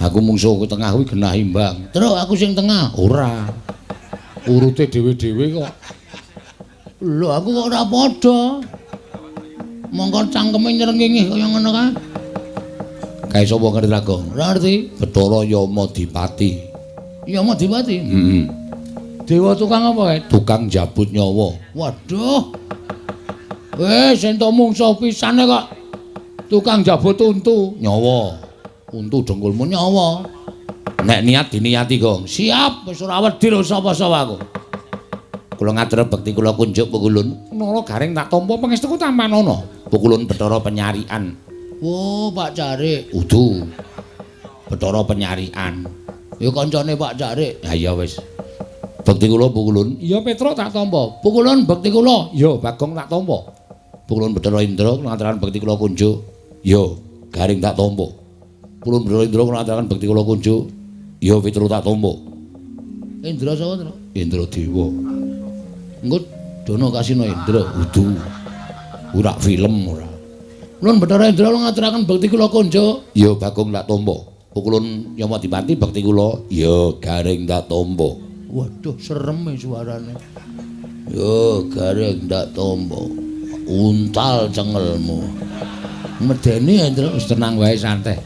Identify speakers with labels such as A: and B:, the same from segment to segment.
A: Aku mungsuh ku tengah kuwi genah imbang. Truk aku sing tengah. Ora. Urute dhewe-dhewe kok. Lho aku kok ora padha. Mongko cangkeme nyrengenge kaya ngono kae. Kae sapa ngerti Bagong? Ora ngerti. Bathara Yamadipati. Yamadipati? Heeh. Dewa tukang apa kae? Tukang njabut nyawa. Waduh. Wis entuk mungsuh pisane kok. Tukang njabut untu nyawa. Untu dengkulmu nyawa. Nek niat diniati, Gong. Siap, wis ora wedi lho sapa-sapa aku. Kula ngatur bekti kula kunjuk Pukulun. Nala Garing tak tampa pangestuku tampanana. Pukulun Bathara Penyarikan. Wo, Pak Carik. Udu. Bathara Penyarikan. Ya kancane Pak Carik. Ha iya wis. Bekti kula Pukulun. Iya Petruk tak tampa. Pukulun bekti kula. Iya Bagong tak tampa. Pukulun Bathara Indra kula ngaturaken bekti kula kunjuk. Iya Garing tak tampa. Pukulun Bathara Indra kula ngaturaken bekti kula kunjuk. Iya Petruk tak tampa. Indra sapa, Tru? Indra Dewa. Engko dono kasino Indra. Udu. Ora film ora. Ulun Bathara Indra kula ngaturaken bekti kula kunjuk. Iya Bagong tak tampa. Pukulun Yamadipati bekti kula. Iya Garing tak tampa. Waduh serem suarane. Yo Garing tak tampa. Untal cengelmu. Medeni Indra wis tenang wae santai.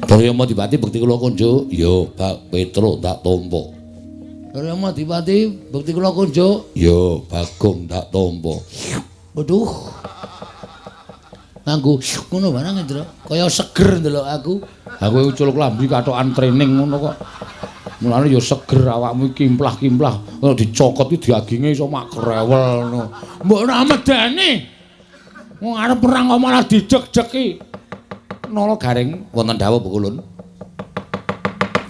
A: Bathara Yamadipati bekti kula kunjuk. Iya Bak Petruk tak tampa. Bathara Yamadipati bekti kula kunjuk. Iya Bagong tak tampa. Waduh. Nganggo ngono barang Indra, kaya seger ndelok aku. Aku ucul klambi katokan training ngono kok. Mulane ya seger awakmu kimplah-kimplah, nek dicokot iki daginge iso mak krewel ngono. Mbok ora medeni. Wong arep perang kok malah dijek-jeki. Nala Garing wonten dawuh Pukulun.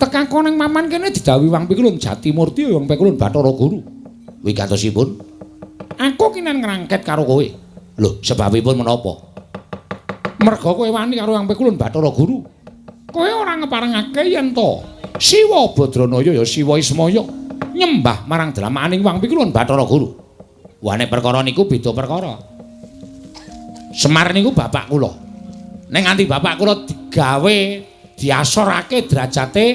A: Tekako ning maman kene didhawuhi Wang Pikulun Jatimurti Wang Pikulun Bathara Guru. Wigatosipun aku kinen ngrangket karo kowe. Lho, sebabipun menapa? Merga kowe wani karo Wang Pikulun Bathara Guru. Kowe ora ngeparengake yen to Siwa Badranaya ya Siwa Ismaya nyembah marang dramaaning Wang Pikulun Bathara Guru. Wah nek perkara niku beda perkara. Semar niku bapak kula. Nek nganti bapak kula digawe diasorake derajate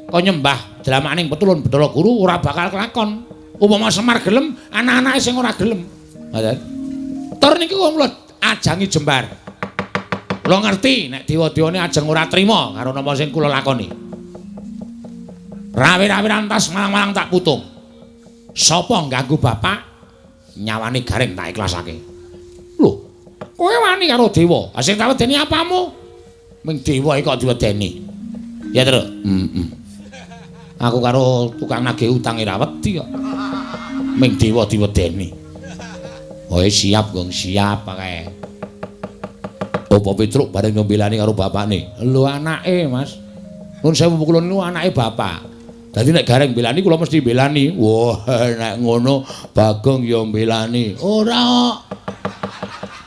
A: kok nyembah dramaaning Petulun Bathara Guru ora bakal kelakon. Upama Semar gelem, anak-anake sing ora gelem. Ngoten. Tur niku kula ajangi jembar. Kula ngerti nek dewa-dewane ajeng ora trima karo napa sing kula lakoni. Rawe-rawe rantas malang-malang tak putung. Sapa ngganggu bapak nyawane Garing tak ikhlasake. Lho, kowe wani karo dewa. Ha sing tak wedeni apamu? Ming dewa iki kok diwedeni. Ya, Tru. Heeh. Aku karo tukang nagih utang ora wedi kok. Ming dewa diwedeni. Oh, siap, Gong, siap kae. Apa Petruk bareng ngembelani karo bapakne? Lho anake, Mas. Nuwun sewu Pukulun niku anake bapak. Dadi nek Gareng mbelani kula mesti mbelani. Wah, nek ngono Bagong ya mbelani. Ora kok.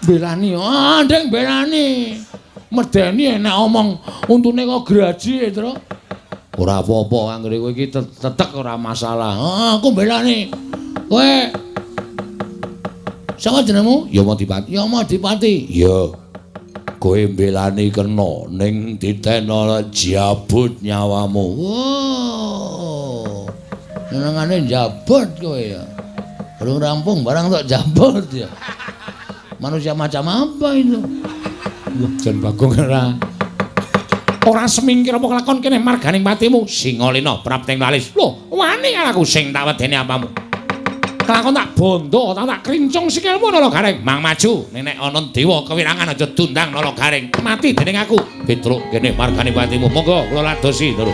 A: Mbelani, ah ndeng mbelani. Medeni enek omong untune kok graji, Tru. Ora apa-apa anggere kowe iki tetek ora masalah. Ah, aku mbelani. Kowe sapa jenengmu? Yamadipati. Yamadipati. Iya. Kowe mbelani kena ning ditena jabut nyawamu. Wow. Senengane njabut kowe ya. Durung rampung barang tok jabut ya. Manusia macam apa itu? Wah, jan Bagong ora. Ora semingkir apa kelakon kene marganing patimu. Singalena prapting lalis. Lho, wani karo aku sing tak wedeni apamu. Kelakon tak bondo, tak krincung sikilmu Nala Garing. Mang maju, nek ana dewa kewirangan aja dundang Nala Garing. Mati dening aku. Petruk kene margane patimu. Monggo kula ladosi, Tru.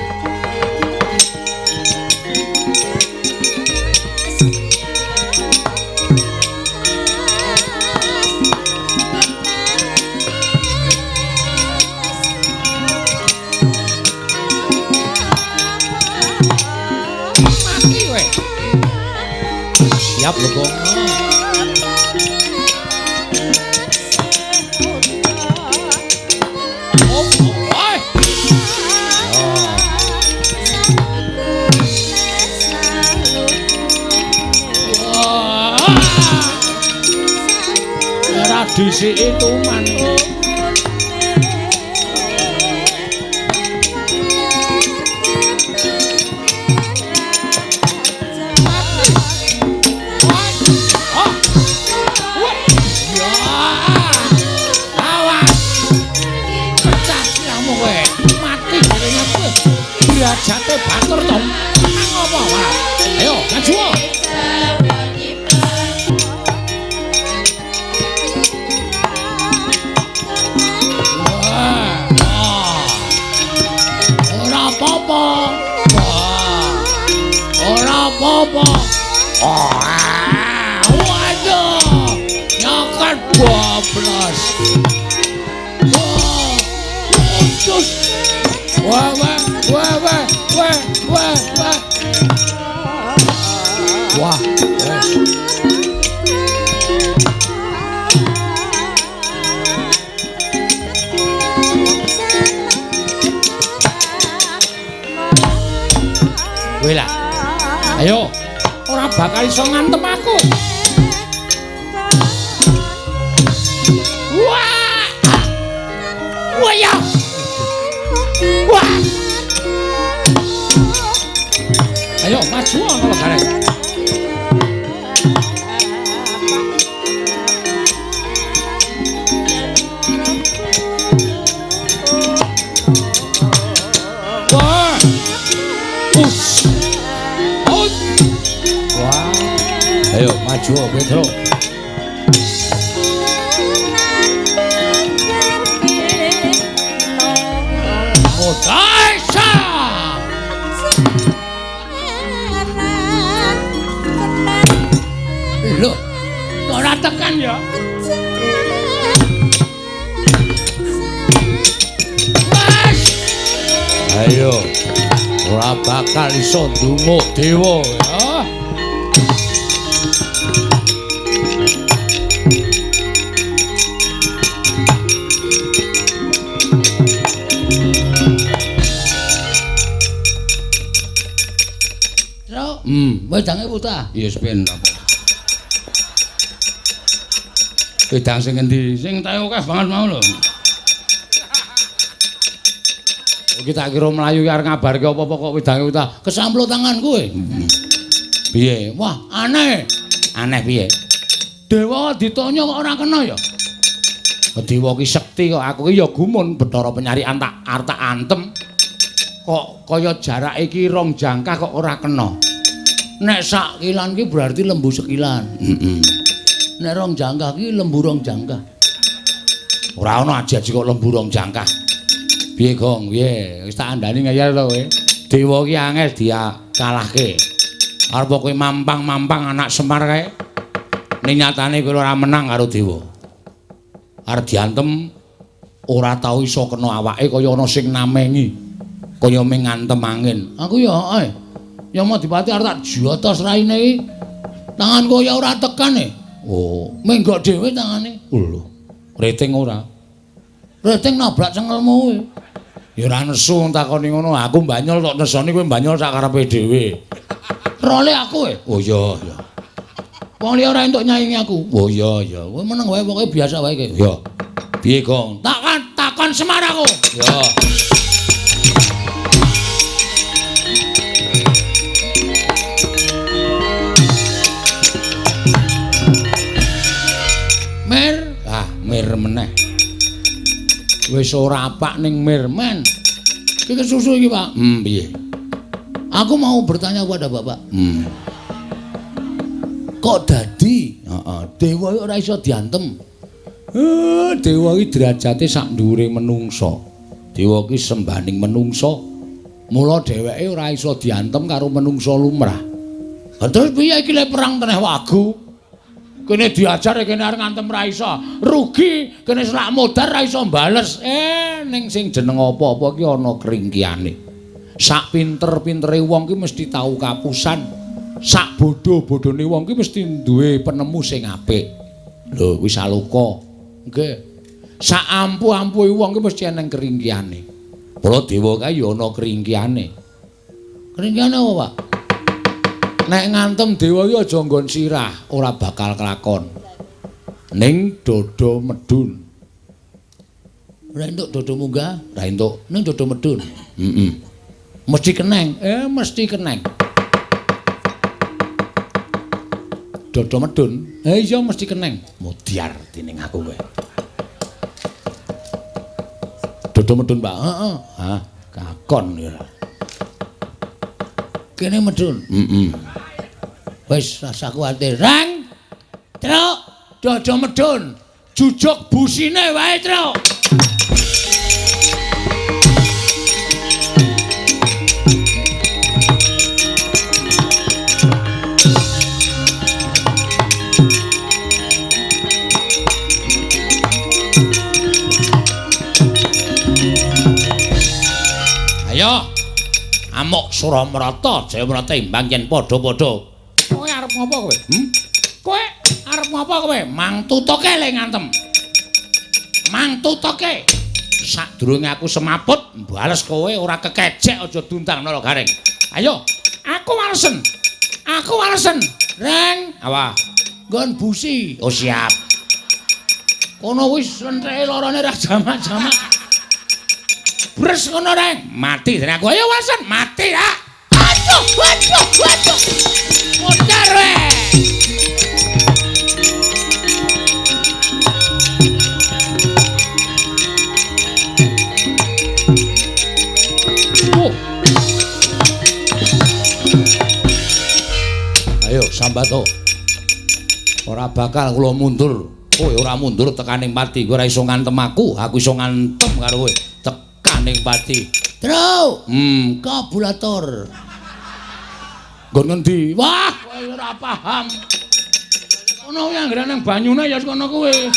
A: Mati kowe. Siap lho, Gong. Oh, oi. Wah. Ora disiki tuman. Derajate batur to. Ngopo, Pak? Ayo, maju. Ora apa-apa. Ora apa-apa. Waduh. Nyokat bablas. Wah. Wah, wah, wah, wah, wah, wah, wah. Wah, wes. Kowe lah. Ayo, ora bakal iso ngantem aku. Wah! Wah ya. Wah. Ayo maju ana Gareng. Wah. Us. Ut. Wah. Ayo maju Petro. Daisa. Loh, kok ora tekan ya? Mas. Ayo. Ora bakal iso ndumuk dewa ya. Wedange putah. Ya wis ben apa. Wedang sing endi? Sing tae akeh banget mau lho. Iki tak kira mlayu arep ngabarke apa-apa kok wedange putah. Kesamplo tangan kowe. Piye? Wah, aneh. Aneh piye? Dewa ditanya kok ora kena ya? Dewa ki sekti kok aku ki ya gumun Bathara Penyarikan tak arep tak antem. Kok kaya jarake iki rong jangkah kok ora kena. Nek sak kilan ki berarti lembu sekilan. Heeh. Nek rong jangkah ki lembu rong jangkah. Ora ana aji-aji kok lembu rong jangkah. Piye, Gong? Piye? Wis tak andani ngeyel to kowe. Dewa ki angel dikalahke. Arep kowe mampang-mampang anak Semar kae. Ning nyatane kowe ora menang karo dewa. Arep diantem ora tau iso kena awake kaya ana sing namengi. Kaya ming ngantem angin. Aku ya heeh. Ya Madipati arep tak jotos raine iki. Tanganku ya ora tekan e. Oh, menggok dhewe tangane. Lho, rating ora. Rating nabrak cengelmu kowe. Ya ora nesu takoni ngono. Aku banyol tok nesoni kowe banyol sak karepe dhewe. Role aku e. Oh iya, iya. Wong liya ora entuk nyaingi aku. Oh iya, iya. Kowe meneng wae pokoke biasa wae iki. Ya. Piye, Gong? Takon takon Semar aku. Ya. Mir, ah mir meneh. Wis ora apak ning mir men. Iki kesusu iki, Pak. Piye? Aku mau bertanya kepada Bapak. Kok dadi? Heeh, dewa ora iso diantem. Dewa iki derajate sak dhuwure menungsa. Dewa iki sembaning menungsa. Mula dheweke ora iso diantem karo menungsa lumrah. Lah terus piye iki lek perang teneh wagu? Kene diajar kene arep ngantem ra iso. Rugi, kene selak modar ra iso bales. Ning sing jeneng apa-apa ki ana kringkiane. Sak pinter-pintere wong ki mesti tau kapusan. Sak bodho-bodhone wong ki mesti duwe penemu sing apik. Lho, kuwi saloka. Nggih. Sak ampuh-ampuhe wong ki mesti eneng kringkiane. Mula dewa kae ya ana kringkiane. Kringkiane apa, Pak? Nek ngantem dewa iki aja nggon sirah, ora bakal kelakon. Ning dodo medun. Ora entuk dodo munggah, ora entuk. Ning dodo medun. Heeh. Mesti keneng. Mesti keneng. Dodo medun. Iya mesti keneng. Mudyar dening aku kowe. Dodo medun, Pak. Heeh. Hah, kakon ya. Kene medun. Heeh. Wis rasa kuwatir. Rang. Truk, dodo medun. Jujuk busine wae, Truk. Ayo. Amuk Suramrata, Jayamrata imbang yen padha-padha. Kowe arep ngopo kowe? Kowe arep ngopo kowe? Mang tutuke le ngantem. Mang tutuke. Sadurunge aku semaput, bales kowe ora kekejek aja dundang Nala Gareng. Ayo, aku walesen. Aku walesen. Reng, awa. Nggon busi. Oh siap. Kono wis lentreke lorone ra jamak-jamak. Bres ngono Reng, mati dene aku. Ayo walesen, mati ya. Aduh, aduh, aduh. Modar we. Oh. Ayo sambato. Ora bakal kula mundur. Kowe ora mundur tekaning pati. Kowe ora iso ngantem aku, aku iso ngantem karo kowe. Tekaning pati. Truk. Kabulator. Nggon ngendi? Wah, kowe ora paham. Kono kuwi anggere nang banyune ya kono kuwi.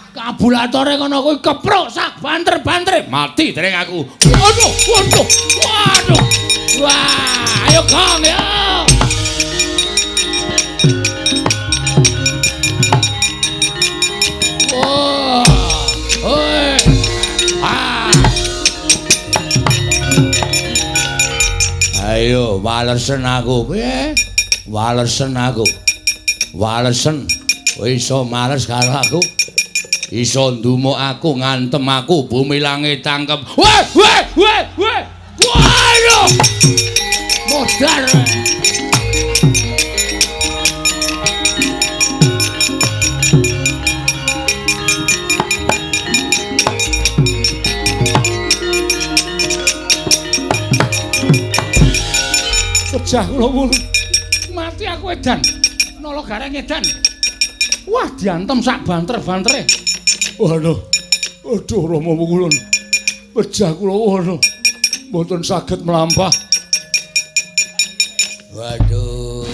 A: Kabulatore kono kuwi kepruk sak banter-bantere. Mati dereng aku. Waduh, waduh. Waduh. Wah, ayo Kang ya. Wah. Oi. Ah. Ayo walesen aku. Piye? Walesen aku. Walesen. Kowe iso males karo aku. Iso ndumuk aku, ngantem aku, bumi langit tangkep. Weh, weh, weh, weh. Waduh. Modar. Pecah kula ngono. Mati aku edan. Nala Gareng edan. Wah, diantem sak banter-bantere.
B: Waduh. Aduh Rama Wukulun. Pecah kula ngono. Mboten saged mlampah.
A: Waduh.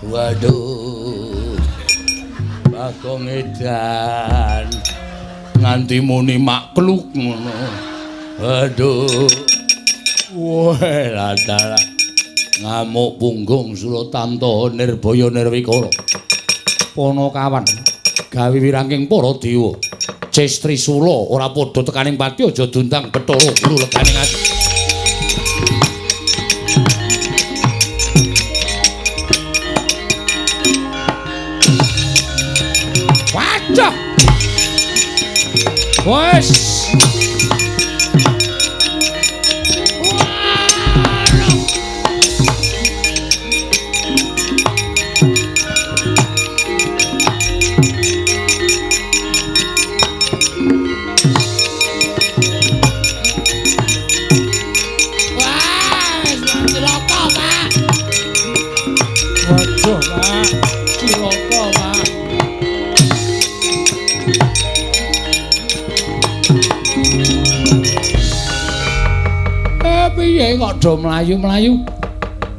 A: Waduh. Bagong edan. Nganti muni makluk ngono. Waduh. Wah, dalah. Ngamuk punggung Suratamta Nirbaya Nirwikara. Panakawan gawe wirangking para dewa. Ces Trisula ora padha tekaning pati aja dundang Bathara Guru leganing ati. Waduh. Wes. Piye kok do mlayu-mlayu?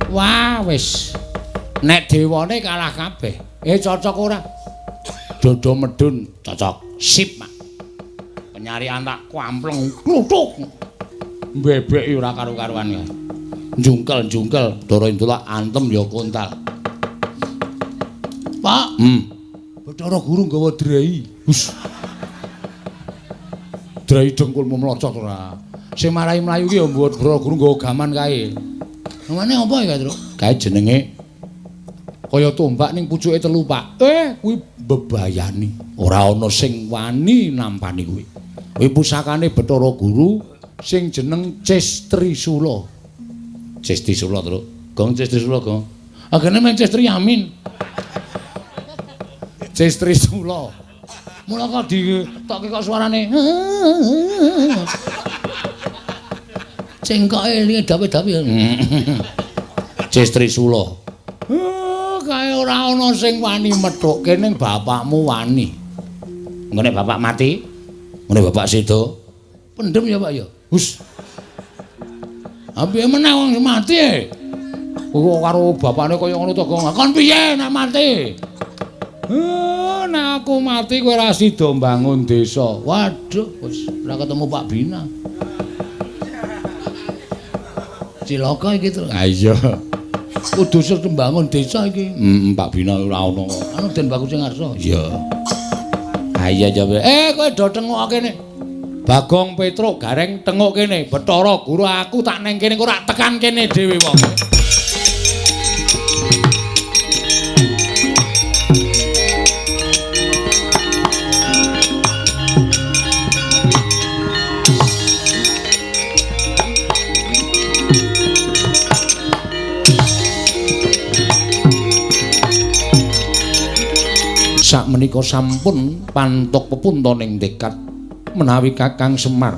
A: Wah, wis. Nek dewane kalah kabeh. Cocok ora? Dodo medun cocok. Sip, Mak. Penyarian tak kampleng kluthuk. Mbebeki ora karu-karuan ya. Jungkel-jungkel Dara Indula antem ya kontal. Pak, Bathara Guru nggawa drei. Hus. Drei dengkulmu mlocot ora. Sing marai mlayu ki ya Bathara Guru nggawa gaman kae. Namane apa ya, Truk? Kae jenenge kaya tombak ning pucuke telu, Pak. Kuwi bebayani. Ora ana sing wani nampani kuwi. Kuwi pusakane Bathara Guru sing jeneng Ces Trisula. Ces Trisula, Truk. Gong Ces Trisula, Gong. Agene men Ces Triamin. Ces Trisula. Mula kok ditokke kok suarane. Cengkoke elinge dawe-dawe. Cis Trisula. Kae ora ana sing wani methukke ning bapakmu wani. Engko nek bapak mati, ngene bapak seda. Pendem ya, Pak ya. Hus. Ha piye meneh wong mati e? Kok karo bapakne kaya ngono to, Gong. Kon piye nek mati? Nek aku mati kowe ora sida mbangun desa. Waduh, wis ora ketemu Pak Bina. Cilaka iki to. Ha iya. Kudu sing mbangun desa iki. Heeh, Pak Bina ora ono. Anu Den Bagus sing ngarsa. Iya. Ha iya ya. Kowe do tengok kene. Bagong Petruk Gareng tengok kene. Bathara Guru aku tak neng kene kok ora tekan kene dhewe wong. Sakmenika sampun pantuk pepuntoning tekad menawi Kakang Semar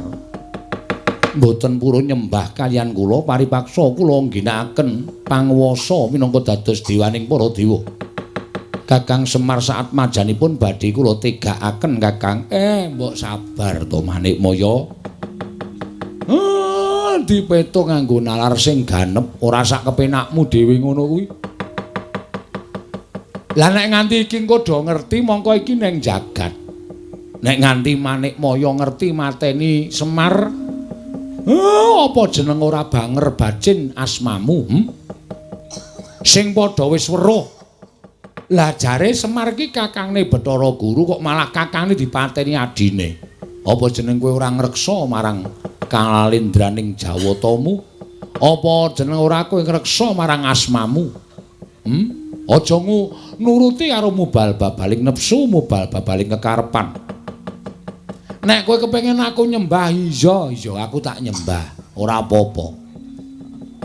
A: mboten purun nyembah kaliyan kula paripaksa kula ngginakaken panguwasa minangka dados dewaning para dewa. Kakang Semar saat majanipun badhe kula tegakaken Kakang. Mbok sabar to Manikmaya. Dipetung nganggo nalar sing ganep ora sak kepenakmu dhewe ngono kuwi. Lah nek nganti iki engko do ngerti mongko iki neng jagat. Nek nganti Manikmaya ngerti mateni Semar, apa jeneng ora banger bacin asmamu? Sing padha wis weruh. Lah jare Semar iki kakangne Bathara Guru kok malah kakangne dipateni adine. Apa jeneng kowe ora ngreksa marang kalendraning Jawatamu? Apa jeneng ora kowe ngreksa marang asmamu? Aja nuruti karo mubal babaling nepsu, mubal babaling kekarepan. Nek kowe kepengin aku nyembah, iya, iya aku tak nyembah, ora apa-apa.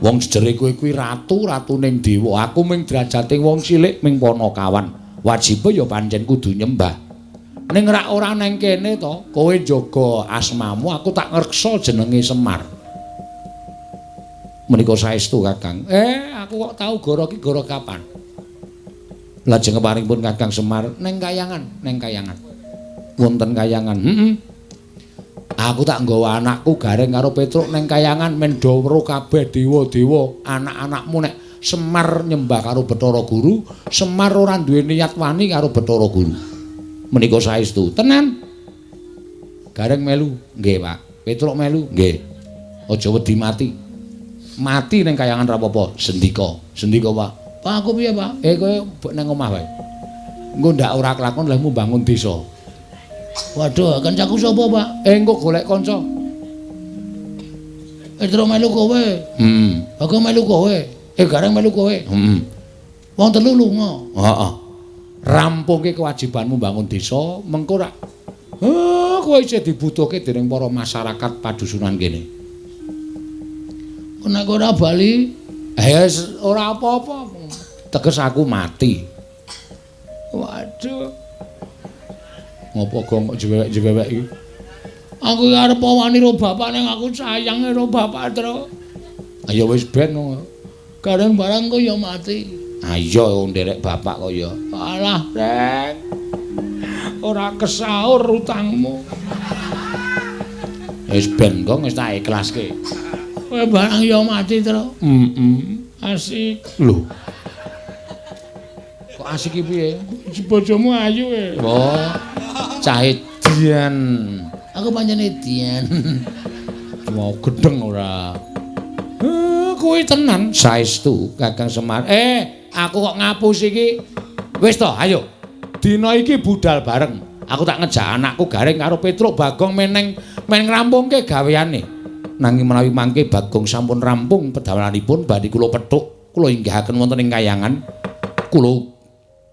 A: Wong jejere kowe kuwi ratu, ratuning dewa, aku ming derajate wong cilik ming panakawan. Wajibe ya pancen kudu nyembah. Ning rak ora neng kene to, kowe njaga asmamu, aku tak ngreksa jenenge Semar. Menika saestu Kakang. Aku kok tau goro iki goro kapan? Lajeng keparingipun Kakang Semar neng kayangan, neng kayangan. Wonten kayangan. Heeh. Aku tak nggawa anakku Gareng karo Petruk neng kayangan men do weruh kabeh dewa-dewa anak-anakmu nek Semar nyembah karo Bathara Guru, Semar ora duwe niat wani karo Bathara Guru. Menika saestu. Tenan. Gareng melu, nggih, Pak. Petruk melu, nggih. Aja wedi mati. Mati neng kayangan ra apa-apa. Sendika, sendika, Pak. Pak aku piye, Pak? Kowe nang omah wae. Engko ndak ora kelakon lehmu bangun desa. Waduh, kancaku sapa, Pak? Engko golek kanca. Petruk melu kowe. Heeh. Bagong melu kowe. Gareng melu kowe. Heeh. Wong telu lunga. Heeh. Rampungke kewajibanmu bangun desa, mengko rak kowe isih dibutuhke dening para masyarakat padusunan kene. Nek ora bali, ora apa-apa. Teges aku mati. Waduh. Ngopo gong kok jewek-jewek iki? Aku arep wani ro bapak ning aku sayang ro bapak, Tru. Ayo wis ben. Gareng barang kok ya mati. Ayo nderek bapak kok ya. Alah, Reng. Ora kesaur utangmu. Wis ben kok wis tak ikhlaske. Kowe barang ya mati, Tru. Heeh. Asik. Lho. Kok asik iki piye? Bojomu ayu e. Oh. Cah edian. Aku pancen edian. Mau gedeng ora. Kuwi tenan saestu Kakang Semar. Aku kok ngapus iki. Wis to, ayo. Dina iki budal bareng. Aku tak ngejak anakku Gareng karo Petruk Bagong meneng men ngrampungke gaweane. Nanging menawi mangke Bagong sampun rampung pedamelanipun badhe kula pethuk, kula inggihaken wonten ing kayangan. Kula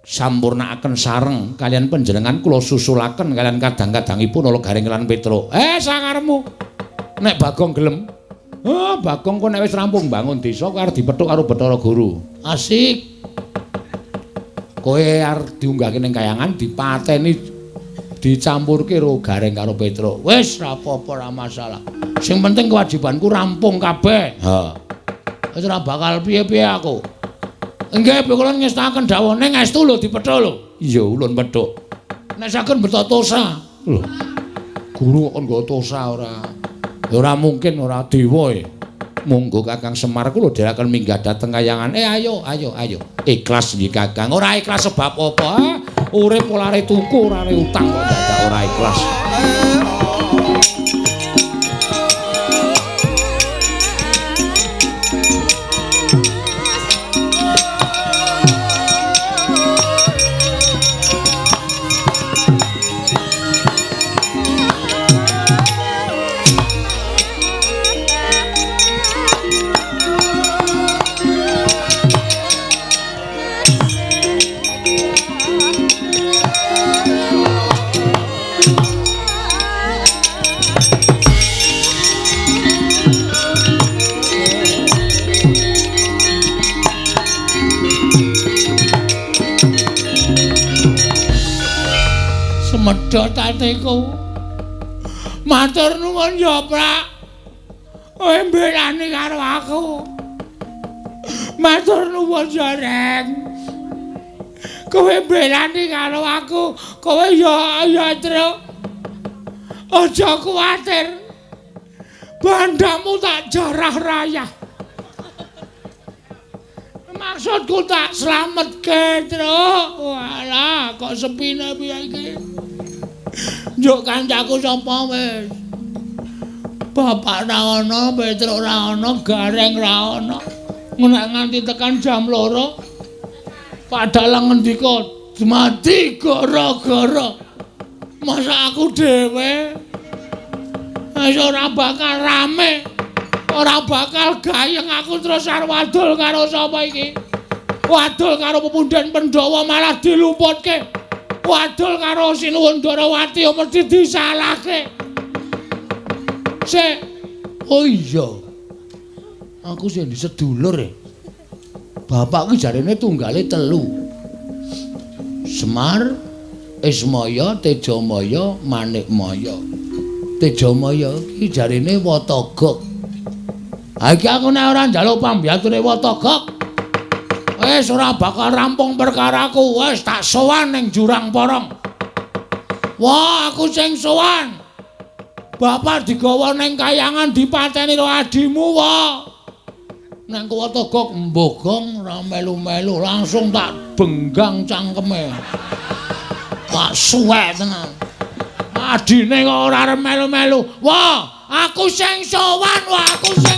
A: sampurnakaken sareng kaliyan panjenengan, kula susulaken kaliyan kadang-kadangipun ala Gareng lan Petruk. Sakarepmu. Nek Bagong gelem. Bagong kok nek wis rampung bangun desa kok arep dipethuk karo Bathara Guru. Asik. Kowe arep diunggahke ning kayangan dipateni dicampurke karo Gareng karo Petruk. Wis ra apa-apa, ra masalah. Sing penting kewajibanku rampung kabeh. Ha. Wis ora bakal piye-piye aku. Nggih, kula ngestakaken dawuh ning estu lho dipethuk lho. Iya, ulun pethuk. Nek saged beto tosa. Lho. Guru kok kon nggo tosa ora? Ya ora mungkin ora dewa e. Monggo Kakang Semar kula dherekaken minggah dhateng kayangan. Ayo, ayo, ayo. Ikhlas nggih Kakang. Ora ikhlas sebab apa? Urip ora are tuku, ora are utang kok dadak ora ikhlas. Medhot atiku. Matur nuwun ya, Prak. Kowe mbelani karo aku. Matur nuwun ya, Reng. Kowe mbelani karo aku, kowe ya ya, Truk. Aja kuwatir. Bandamu tak jarah rayah. Maksudku tak slametke, Truk. Walah, kok sepine piye iki? Njuk kancaku sapa wis? Bapak ra ana, Petruk ra ana, Gareng ra ana. Nek nganti tekan jam 2, Pak Dalang ngendika, "Mati gara-gara." Masa aku dhewe wis ora bakal rame, ora bakal gayeng aku terus arep wadul karo sapa iki? Wadul karo pepundhen Pandhawa malah dilumputke. Wadul karo Sinuwun Ndarawati ya mesti disalahke. Sik. Oh iya. Aku sing sedulur e. Bapak ki jarene tunggale 3. Semar, Ismaya, Tejamaya, Manikmaya. Tejamaya ki jarene Watagok. Ha iki aku nek ora njaluk pambiyature Watagok, wis ora bakal rampung perkaraku, wis tak sowan ning Jurang Porong. Wah, aku sing sowan. Bapak digawa ning kayangan dipateni karo adimu, wah. Nang Watagok mbogong ora melu-melu, langsung tak benggang cangkeme. Tak suwek tenan. Adine kok ora arep melu-melu. Wah, aku sing sowan, wah aku sing